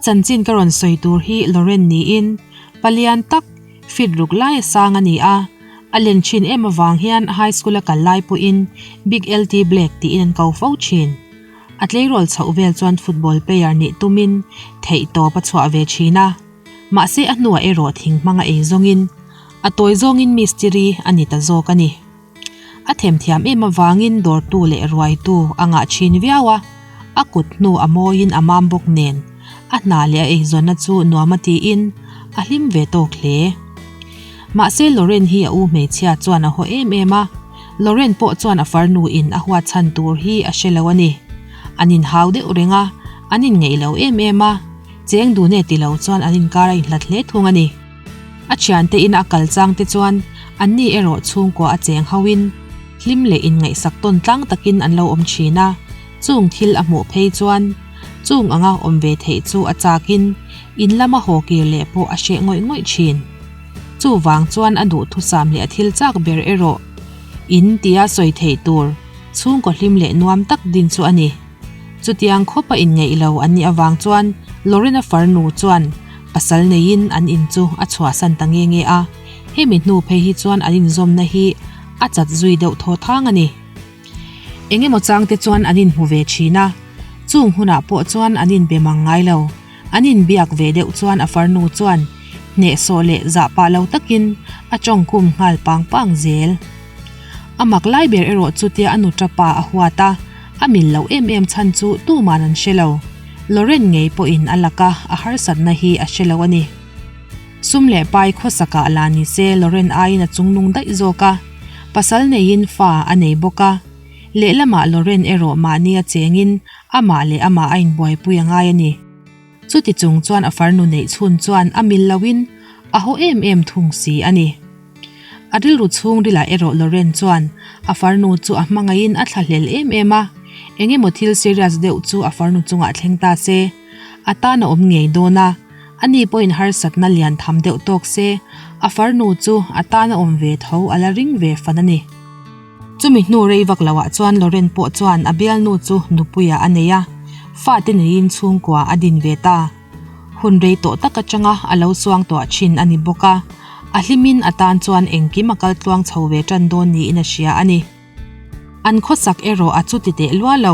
chanchin ka rawn sawi tur hi Lauren niin palian tak fit ruk lai a sang a ni a, a len thin em avang hian high school a kal lai pawhin Big LT Black tiin an ko fo thin. A tleirawl chhoh vel chuan football player nih tumin theihtawp a chhuah ve thin a, mahse a hnuah erawh thing hmanga ei zawngin a tawi zawngin mistiri a ni ta zawk a ni. A themthiam em avangin dawrtu leh ruaitu a ngah thin viau a, a kut hnu a mawiin a mam bawk nen a hna leh a eizawnna chu nuam a tiin a hlim ve tawk hle. Mahse Lauren hi a u hmeichhia chuan a haw em em a, Lauren pawh chuan a farnu in a huat chhan tur hi a hre lo a ni. An inhau deuh reng a, an inngeih lo em em a, cheng dun e ti lo chuan an inkar a inhlat hle thung a ni. A thiante ina a kal chang te chuan anni erawh chhungkua a cheng ho in hlim leh inngaihsak tawn tlang takin an lo awm thin a, chung thil a hmuh phei chuan chung anga awm ve theih chu a chak in in lama haw kir leh pawh a hreh ngawih ngawih thin. Chuvang chuan a duhthusam leh a thil chak ber erawh in tia sawi theih tur chhungkaw hlim leh nuam tak din chu a ni. Chutiang khawpa inngeih lo an nih avang chuan Lorena farnu chuan pasal neiin an in chu a chhuahsan ta nge nge a, hemi hnu phei hi chuan an inzawmna hi a chat zui deuh thaw thang a ni. Eng emaw changte chuan an inhmu ve thin a, chung hunah pawh chuan an inbe mang ngai lo. An inbiak ve deuh chuan a farnu chuan hnehsawh leh zah pah lo takin a tawngkhum nghal pang pang zel. A mak lai ber erawh chutia a nu tapa a huat a, a mil loh em em chhan chu tuman an hre lo. Lauren ngei pawhin a laka a harsatna hi a hre lo a ni. Sum leh pai khawsakah la ni se Lauren aiin a chungnung daih zawk a, pasal neiin fa a nei bawk a. Lehlamah Lauren erawh mahni a chengin amah leh amah a inbuaipui a ngai a ni. Chuti chung chuan a farnu neih chhun chuan a mil loin a haw em em thung si a ni. A rilru chhungrilah erawh Lauren chuan a farnu chu a hmangaihin a thlahlel em em a, eng emaw thil serious deuh chu a farnu chungah thleng ta se, a tan a awm ngei dawn a, ani pawhin harsatna lian tham deuh tawk se, a farnu chu a tan a awm ve tho a la ring ve fan a ni. Chumi hnu rei vak loah chuan Lauren pawh chuan a bialnu chu nupuiah a nei a, fate neiin chhungkua a din ve ta. Hun rei tawh tak atanga a lo chuang tawh thin a ni bawk a, a hlimin a tan chuan engkim a kal tluang chho ve tan dawn niin a hria a ni. An khawsak erawh a chuti teh lua lo,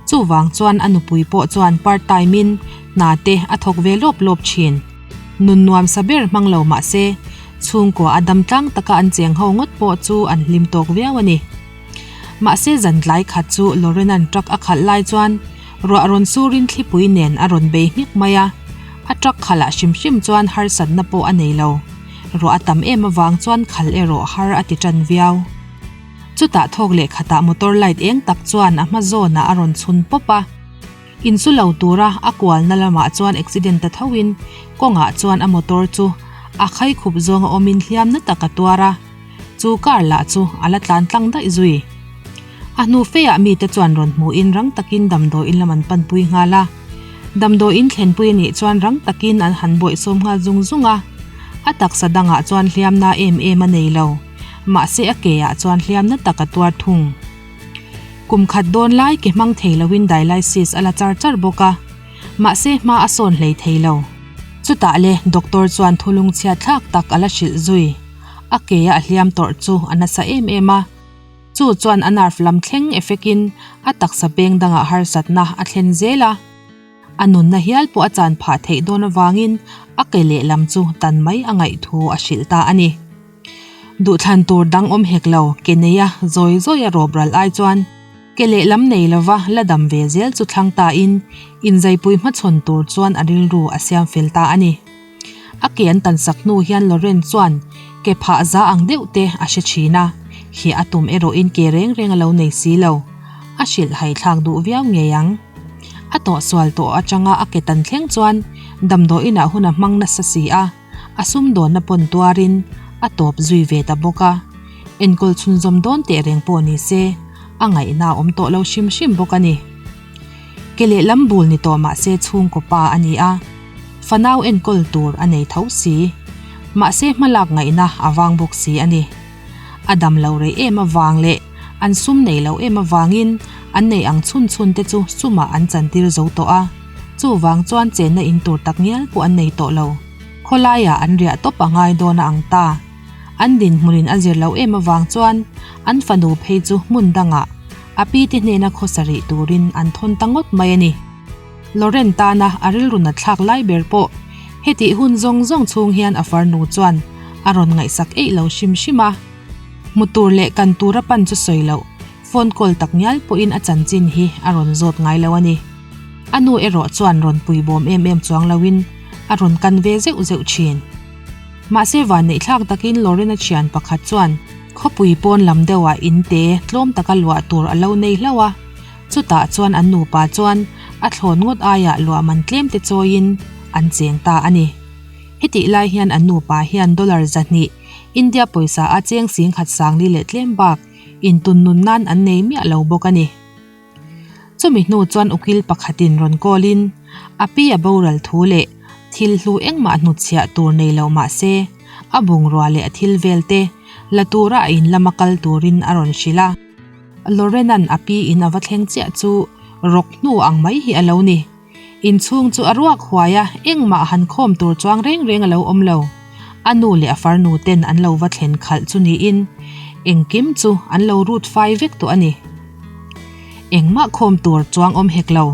chuvang chuan a nupui pawh chuan part time in hna te a thawk ve lawp lawp thin. Nun nuamsa ber hmang lo mah se, chhungkua a dam tlang taka an cheng ho ngawt pawh chu an hlim tawk viau a ni. Mahse zan tlai khat chu Lorena'n truck a khalh lai chuan ruah rawn surin thlipui nen a rawn bei hmik mai a, a truck khalh ah hrim hrim chuan harsatna pawh a nei lo. Ruah a tam em avang chuan khal erawh har a ti tan viau. Chutah thawk leh khatah motor light eng tak chuan a hma zawnah a rawn chhun pawp a. Insu lo tura a kualna lamah chuan accident ta thoin kawngah chuan a motor chu a khai khup zawnga awmin hliam na tak a tuar a, chu car lah chu a la tlan tlang daih zui. A hnu feah mite chuan rawn hmuhin rang takin damdawiin lam an panpui nghal a, damdawiin thlenpui a nih chuan rang takin an han bawihsawm nghal zung zung a, a taksa dangah chuan hliamna em em a nei lo, mahse a ke ah chuan hliamna tak a tuar thung. Kum khat dawn lai ke hmang thei loin dialysis a la char char bawk a, mahse hma a sawn hlei thei lo. Chutah le doctor chuan thulung chhiat thlak tak a la hrilh zui. A ke a hliam tawrh chu a nasa em em a, chu chuan a nerve lam thleng effect in a taksa peng dangah harsatna a thlen zel a. A nunna hial pawh a chan phah theih dawn avangin a ke lehlam chu tan mai a ngaih thu a hrilh ta a ni. Duhthlan tur dang awm hek lo, ke neia zawi zawi a rawp ral ai chuan ke lehlam nei lova la dam ve zel chu thlang tain inzaipui hmachhawn tur chuan a rilru a siam fel ta a ni. A ke an tan sak hnu hian Lauren chuan ke phah za ang deuh te a hre thin a, hi a tum erawhin ke reng reng a lo nei si lo. A hrilh haithlak duh viau ngei ang. A tawhsual tawh atanga a ke tan thleng chuan damdawiinah hun a hmang nasa si a, a sumdawnna pawn tuarin a tawp zui ve ta bawk a. Enkawl chhunzawm dawn teh reng pawh ni se, a ngaihna a awm tawh lo hrim hrim bawk a ni. Ke lehlam bul ni tawh mahse chhungkaw pa a ni a, fanau enkawl tur a nei tho si. Mahse hmalak ngaihna a vang bawk si a ni. A dam lo rei em avang leh an sum nei lo em avangin an nei ang chhun chhun te chu sumah an chantir zo tawh a. Chuvang chuan chenna in tur tak ngial pawh an nei tawh lo. Khawlaiah an riah tawp a ngai dawn a ang ta. An dinhmunin a zir loh em avang chuan an fanu phei chu hmun dangah a pi te hnena khawsa rih turin an thawn ta ngawt mai a ni. Lauren tana a rilru nat thlak lai ber pawh hetih hun zawng zawng chhung hian a farnu chuan a rawn ngaihsak eih lo hrim hrim a. Hmu tur leh kan tura pan chu sawi loh, phone call tak ngial pawhin a chanchin hi a rawn zawt ngai lo a ni. A nu erawh chuan rawn pui bawm em em chuang loin a rawn kan ve zeuh zeuh thin. Mahse vanneihthlak takin Lorena thian pakhat chuan khawpui pawn lam deuhah in te tlawm taka luah tur a lo nei hlauh a, chutah chuan an nupa chuan a thlawn ngawt aiah luah man tlem te chawiin an cheng ta a ni. Hetih lai hian an nupa hian dollar 200 India pawisa a cheng singkhat sangli leh tlem bak intun nun nan an nei miah lo bawk a ni. Chumi hnu chuan ukil pakhatin rawn call-in a pi a boral thu leh thil hlu engmah hnutchhiah tur nei lo mah se a bungrua leh a thil vel te la tura a in lama kal turin a rawn hrilh a. Loren-a'n a pi in a va thleng chiah chu rawk hnu ang mai hi a lo ni. Inchhung chu a ruak huai a, engmah han khawm tur chuang reng reng a lo awm lo. A nu leh a farnu ten an lo va thlen khalh chu niin engkim chu an lo rut fai vek tawh a ni. Engmah khawm tur chuang awm hek lo.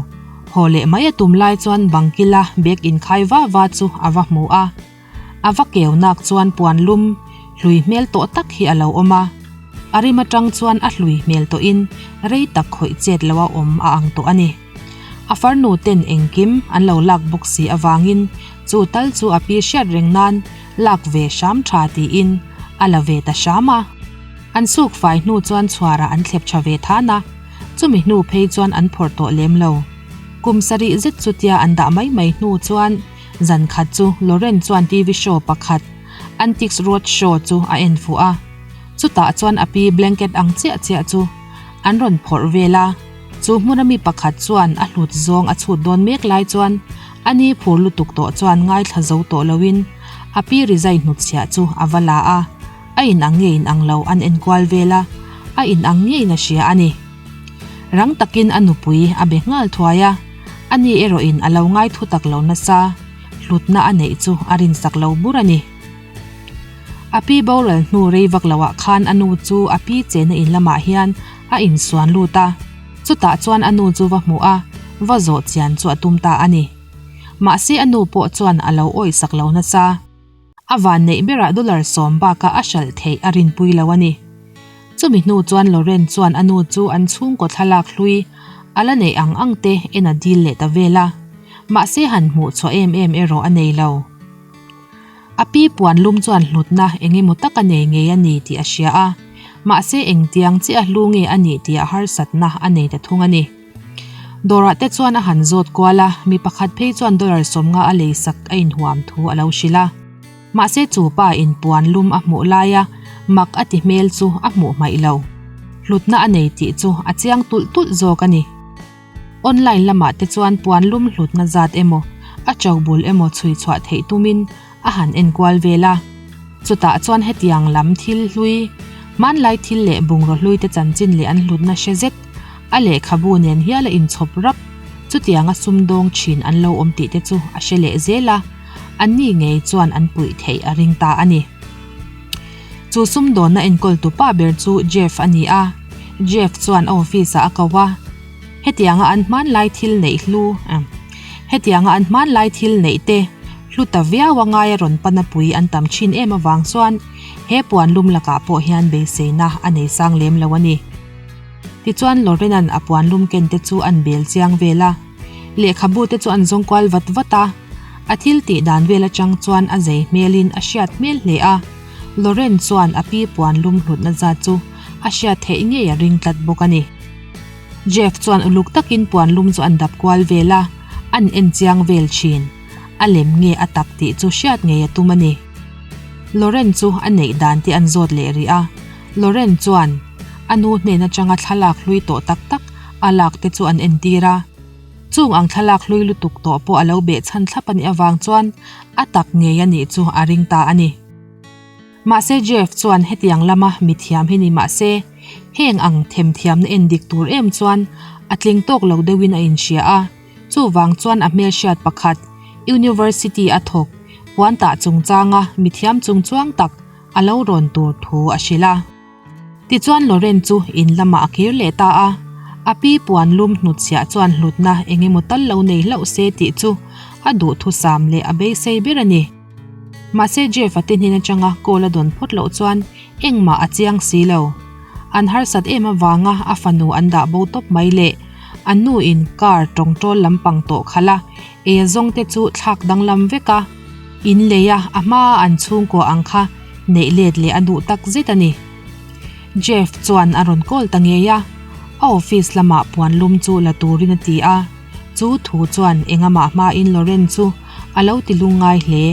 Haw leh mai a tum lai chuan bangkila bag inkhai va va chu a va hmu a. A va keu nak chuan puan lum hlui hmel tawh tak hi a lo awm a. A rim atang chuan a hlui hmel tawhin rei tak khawih chet loa awm a ang tawh a ni. A farnu ten engkim an lo lak bawk si avangin chu tal chu a pi hriat reng nan lak ve hram tha tiin a la ve ta hram a. An suk fai hnu chuan chhuarah an thlep tha ve than a, chumi hnu phei chuan an phawrh tawh lem lo. Kum sarih zet chutia an dah mai mai hnu chuan zan khat chu Lauren chuan TV show pakhat Antiques Road Show chu a en fuh a. Chutah chuan a pi blanket ang chiah chiah chu an rawn phawrh vel a. Chu hmuna mi pakhat chuan a hlut zawng a chhut dawn mek lai chuan a ni phur lutuk tawh chuan ngaithla zo tawh loin a pi rizai hnutchhiah chu a va la a, a in ang nge in ang lo an enkual vel a, a in ang ngeiin a hria a ni. Rang takin a nupui a be nghal thuai a, a ni erawhin a lo ngai thu tak lo nasa, hlutna a neih chu a rinsak lo bur a ni. A pi boral hnu rei vak loah khan a nu chu a pi chena in lamah hian a insuan lut a, chutah chuan a nu chu va hmuh a, va zawh chian chu a tum ta a ni. Mahse a nu pawh chuan a lo awihsak lo nasa. A vanneih berah dollar sawm bakah a hralh theih a rinpui lo a ni. Chumi hnu chuan Lauren chuan a nu chu an chhungkaw thlalak hlui a la neih ang ang te en a dil leh ta vel a, mahse han hmuh chhuah em em erawh a nei lo. A pi puan lum chuan hlutna eng emaw tak a nei ngei a ni tih a hria a, mahse engtiang chiah a hlu nge a nih tih a harsatna a nei ta thung a ni. Dawrah te chuan a han zawt kual a, mi pakhat phei chuan dollar 50 a leisak a inhuam thu a lo hrilh a. Mahse chu pa in puan lum a hmuh laia mak a ti hmel chu a hmuh hmaih lo. Hlutna a nei tih chu a chiang tulh tulh zawk a ni. Online lamah te chuan puan lum hlutna zat emaw, a to bul emaw chhui chhuah theih tumin a han enkual vel a. Chutah chuan hetiang lam thil hlui, hmanlai thil leh bungraw hlui te chanchin leh an hlutna hre zet, a lehkhabu nen hial a inchhawp rap, chutianga sumdawng thin an lo awm tih te chu a hre leh zel a, anni ngei chuan an puih theih a ring ta a ni. Chu sumdawnna enkawltu pa ber chu Jeff a ni a, Jeff chuan a office-ah a ko a, Hetianga an hmanlai thil neih hlu Hetianga an hmanlai thil neih te hlu ta viau a ngai a rawn pan a pui an tam thin em avang chuan he puan lum lakah pawh hian beiseina a nei sang lem lo a ni. Tichuan Lauren-a'n a puan lum ken te chu an bel chiang vel a, lehkhabu te chu an zawng kual vat vat a, a thil tih dan vel atang chuan a zei hmelin a hriat hmel hle a, Lauren chuan a pi puan lum hlutna zat chu a hriat theih ngei a ring tlat bawk a ni. Jeff chuan uluk takin puan lum chu an dap kual vel a, an en chiang vel thin. A lem nge a tak tih chu hriat ngei a tum a ni. Lauren chu a neih dan te an zawt leh rih a, Lauren chuan a nu hnen atanga thlalak hlui tawh tak tak a lak te chu an entir a. Chung ang thlalak hlui lutuk tawh pawh a lo behchhan thlap a nih avang chuan a tak ngei a nih chu a ring ta a ni. Mahse Jeff chuan hetiang lama mithiam hi ni mahse heng ang themthiamna en dik tur em chuan a tling tawk lo deuhin a inhria a. Chuvang chuan a hmelhriat pakhat, University a thawk, puan tah chungchanga mithiam chungchuang tak a lo rawn tur thu a hrilh a. Tichuan Lauren chu in lamah a kir leh ta a, a pi puan lum hnutchhiah chuan hlutna eng emaw tal lo nei hlauh se tih chu a duhthusam leh a beisei ber a ni. Mahse Jeff-a te hnen atanga call a dawn phawt loh chuan engmah a chiang si lo. An harsat em avanga a fanu an dah bo tawp mai leh an nu in car tawngtawl lampang tawh khalh a, ei a zawng te chu thlak danglam vek a, in lei a a hma an chhungkua ang kha neih let leh a duh tak zet a ni. Jeff chuan a rawn call ta ngei a, a office lamah puan lum chu la turin a ti a, chu thu chuan engamah hmain Lauren chu a lo ti lungngai hle.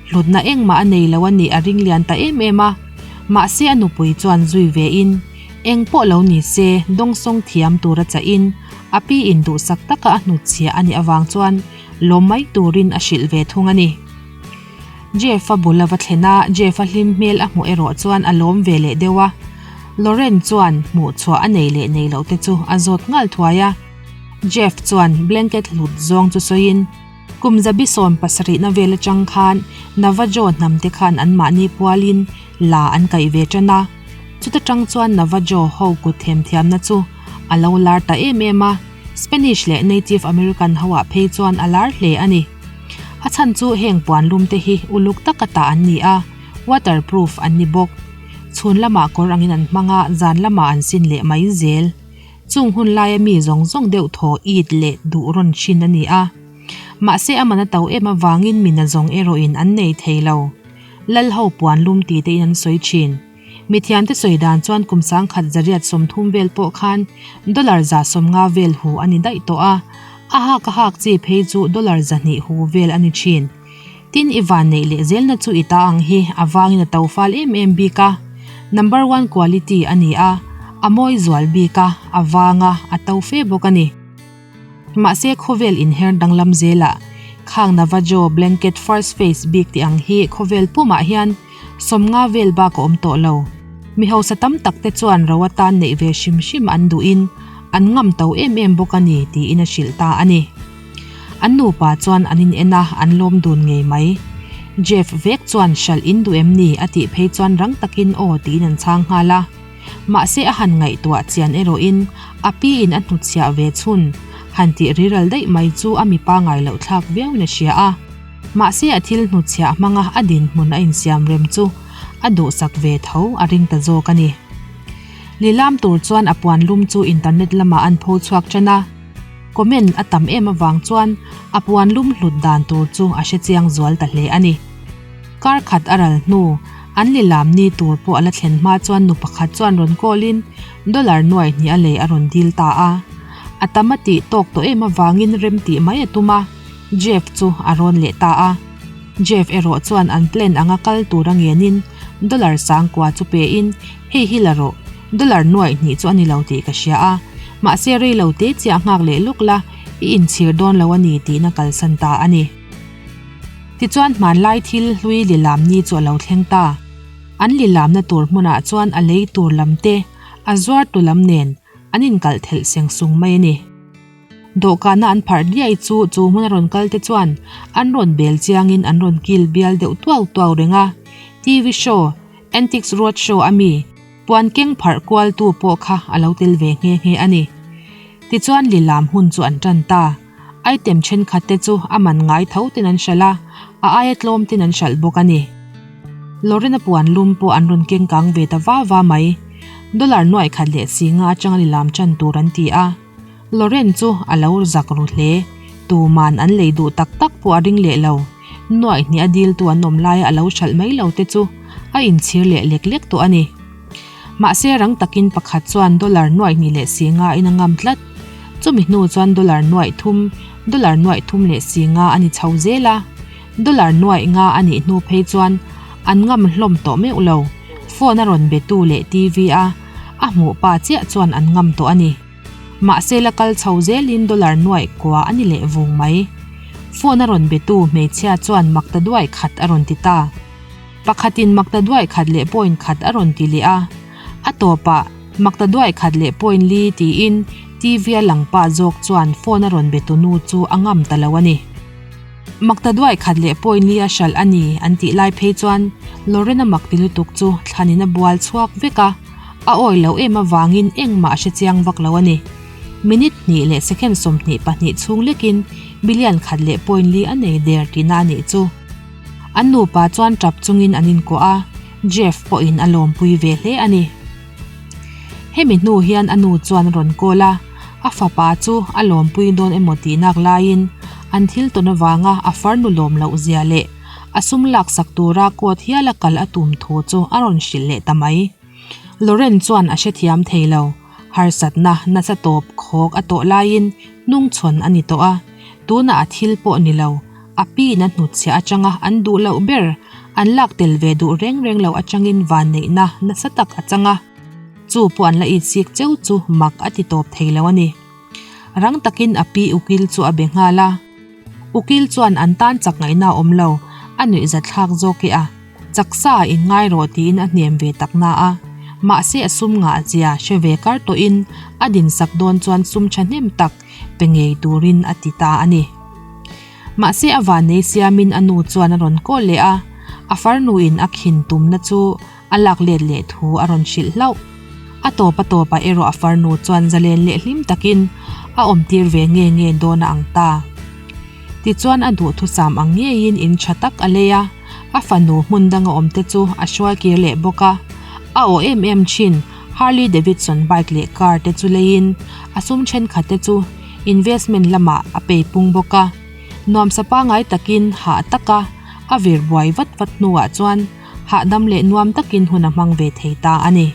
Hlutna engmah a nei lo a nih a ring lian ta em em a, mahse a nupui chuan zui ve in eng pawh lo ni se dawngsawng thiam tura chah in a pi in duhsak taka a hnutchhiah a nih avang chuan lawm mai turin a hrilh ve thung a ni. Jeff-a bul a va thlen a, Jeff-a hlim hmel a hmuh erawh chuan a lawm ve leh deuh a. Lauren chuan hmuh chhuah a nei leh nei loh te chu a zawt nghal thuai a. Jeff chuan blanket hlut zawng chu sawiin, Kum zabi 70 na vel atang khan Navajo hnam te khan anmahni pualin la an kaih ve tan a. Chuta tang chuan Navajo ho kut themthiamna chu a lo lar ta em em a, Spanish leh Native American ho ah phei chuan a lar hle a ni. A chhan chu heng puan lum te hi uluk taka tah an ni a, waterproof an ni bawk. Chhun lamah kawr angin an hmang a, zan lamah an sin leh mai zel. Chung hun laia mi zawng zawng deuh thaw it leh duh rawn thin a ni a. Mahse a man a to em avangin mi nazawng erawhin an nei thei lo. Lal ho puan lum ti tein an sawi thin. Mithiamte sawi dan chuan kum 1130 vel pawh khan dollar 150 vel hu a ni daih tawh a, a hak a hak chi phei chu dollar 200 hu vel a ni thin. Tin i van neih leh zelna chu i ta ang hi a vangin a to fal em em bik a, number one quality a ni a, a mawi zual bik a, a vang a, a to fe bawk a ni. Mahse khawvel inher danglam zelah khang Navajo blanket first face bik tih ang hi khawvel pumah hian 50 vel bak a awm tawh lo. Mi hausa tam tak te chuan ro atan neih ve hrim hrim an duhin an ngam to em em bawk a ni tiin a hrilh ta a ni. An nupa chuan an in en a, an lawm dun ngei mai. Jeff vek chuan hralh in duh em ni a tih phei chuan rang takin aw tiin an chhang nghal a. Mahse a han ngaihtuah chian erawhin a pi in a hnutchhiah ve chhun han tih riral daih mai chu a mipa ngai loh thlak viauin a hria a. Mahse a thil hnutchhiah hmanga a dinhmun a insiam rem chu a duhsak ve tho a ring ta zawk a ni. Lilam tur chuan a puan lum chu internet lamah an pho chhuak tan a. Comment a tam em avang chuan a puan lum hlut dan tur chu a hrechiang zual ta hle a ni. Kar khat a ral hnu, an lilam ni tur pawh a la thlen hma chuan nu pakhat chuan rawn call in dollar nuai hnih a lei a rawn dil ta a. A tam a tih tawk tawh em avangin rem tih mai a tum a, Jeff chu a rawn leh ta a. Jeff erawh chuan an plan anga kal tur a ngenin dollar sangkua chu pe in hei hi la rawh, dollar nuai hnih chu a ni lo tih ka hria a, mahse rei lo te chiah nghak leh lawk la, i inchhir dawn lo a ni tiin a kalsan ta a ni. Tichuan hmanlai thil hlui lilam ni chu a lo thleng ta. An lilamna tur hmunah chuan a lei tur lam te, a zuar tu lam nen an inkalh thelh seng sung mai a ni. Dawhkana an pharh diai chu chu hmun a rawn kal te chuan an rawn bel chiangin an rawn kil bial deuh tuau tuau reng a. TV show, Antiques Road Show a mi puan keng pharh kual tu pawh kha a lo tel ve nghe nghe a ni. Tichuan lilam hun chu an tan ta. Item thenkhat te chu a man ngai tho ten an hralh a, a aia tlawm ten an hralh bawk a ni. Lorena puan lum pawh an rawn keng kang ve ta va va mai. Dollar nuaih khat leh singa atanga lilam tan tur an ti a. Loren chu a lo zak ru hle. Tuman an lei duh tak tak pawh a ring leh lo. Nuaih hnih a dil tu an awm laia a lo hralh mai lo te chu a inchhir leh lek lek tawh a ni. Mahse rang takin pakhat chuan dollar nuaih hnih leh singa in a ngam tlat. Chumi hnu chuan dollar nuaih thum, dollar nuaih thum leh singa a ni chho zel a. Dollar nuaih nga a nih hnu phei chuan an ngam hlawm tawh meuh lo. Phone a rawn be tu leh TV a a hmuh pa chiah chuan an ngam tawh a ni. Mahse la kal chho zelin dollar nuaih kua a ni leh vung mai. Phone a rawn be tu hmeichhia chuan makta duaih khat a rawn ti ta. Pakhatin makta duaih khat leh point khat a rawn ti leh a, a tawpah makta duaih khat leh point li tiin TV-a lang pa zawk chuan phone a rawn be tu nu chu a ngam ta lo a ni. Maktaduai khat leh point li a hralh a ni an tih lai phei chuan Lauren-a mak ti lutuk chu thlanin a bual chhuak vek a, a awi loh em avangin engmah a hre chiang vak lo a ni. Minute hnih leh second 22 chhung lekin million khat leh point li a nei der tihna a nih chu. An nupa chuan tap chungin an inkuah a, Jeff pawhin a lawmpui ve hle a ni. Hemi hnu hian a nu chuan a rawn call a, a fapa chu a lawmpui dawn emaw tih nak laiin an thil tawn avanga a farnu lawm loh zia leh a sum laksak tura court hiala kal a tum thu chu a rawn hrilh leh ta mai. Lauren chuan a hrethiam thei lo. Harsatna nasa tawp khawk a tawh laiin hnungchhawn a ni tawh a, tunah a thil pawh ni lo, a piin a hnutchhiah atanga an duh loh ber, an lak tel ve duh reng reng lo atangin vanneihna nasa tak a chang a, chu pawh an la itsik cheu chu mak a ti tawp thei lo a ni. Rang takin a pi ukil chu a be nghal a. Ukil chuan an tan chak ngaihna a awm lo, a nuihzat thlak zawk e a, chaksa in ngai rawh tiin a hnem ve tak na a. Mahse a sum ngah zia hre ve kar tawhin a dinsak dawn chuan sum thahnem tak pe ngei turin a ti ta a ni. Mahse a vannei siamin a nu chuan a rawn kawl leh a, a farnuin a khin tumna chu a lak let leh thu a rawn hrilh hlauh. A tawp a tawpah erawh a farnu chuan zalen leh hlim takin a awmtir ve nge nge dawn a ang ta. Tichuan a duhthusam ang ngeiin in tha tak a lei a, a fanu hmun danga awmte chu a hruai kir leh bawk a. A aw em em thin Harley Davidson bike leh car te chu leiin a sum thenkhat te chu investment lamah a pei pung bawk a. Nuamsa pangai takin hah taka a vir buai vat vat hnuah chuan hahdam leh nuam takin hun a hmang ve thei ta a ni.